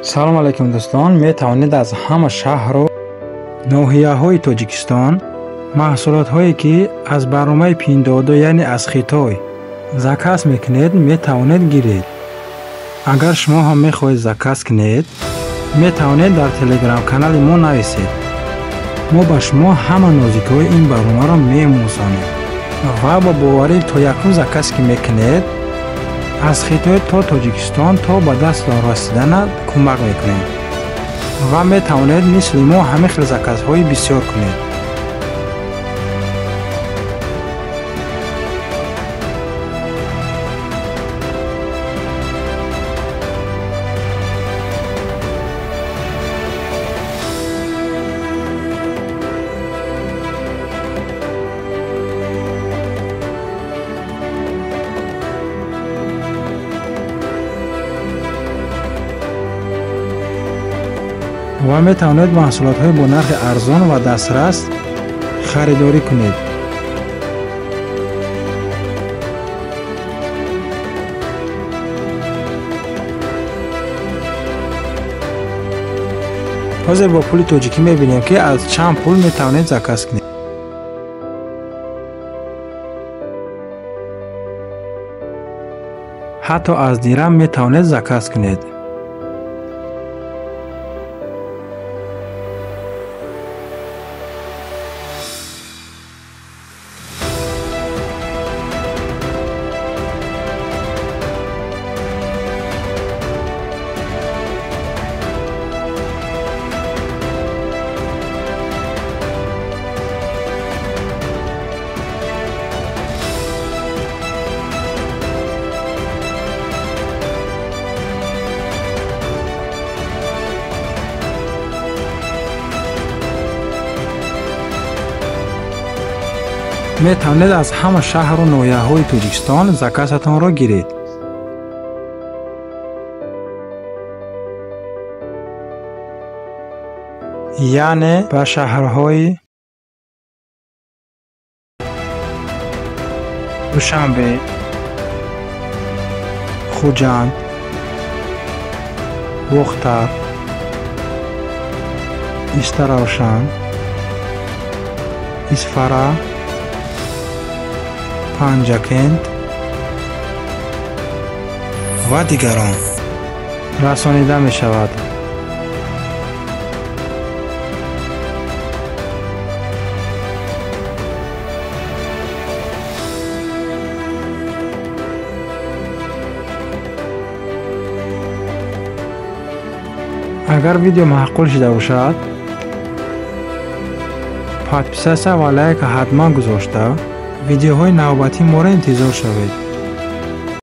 Салом алейкум дӯстон, метавонед аз ҳама шаҳру ноҳияҳои Тоҷикистон маҳсулотҳое ки аз барномаи Пиндуодуо, яъне аз Хитой заказ мекунед, метавонед гиред. Агар шумо ҳам мехоҳед заказ кунед, метавонед дар телеграм-канали мо нависед. Мо ба шумо ҳама нозикиҳои ин барномаро меомӯзонем ва бо боварӣ то якум заказ ки мекунед, аз Хитой то Тоҷикистон то ба даст расидана кӯмак мекунем ва метавонед мисли мо ҳамин хел заказҳои бисёр кунед. Ва метавонед маҳсулотҳои бо нархи арзон ва дастрас харидорӣ кунед. Ҳозир бо пули тоҷикӣ мебинем, ки аз чанд пул метавонед заказ кунед. Ҳатто аз дирам метавонед заказ кунед. Метавонед аз ҳама шаҳру ноҳияҳои Тоҷикистон заказатонро гиред. Яъне ба шаҳрҳои Душанбе, Хуҷанд, Бохтар, Истаравшан, Исфара, Панҷакент ва дигарон расонида мешавад. Агар видео маъқул шуда бошад, подписаться ва лайк ҳатман гузошта, видеоҳои навбатии моро интизор шавед.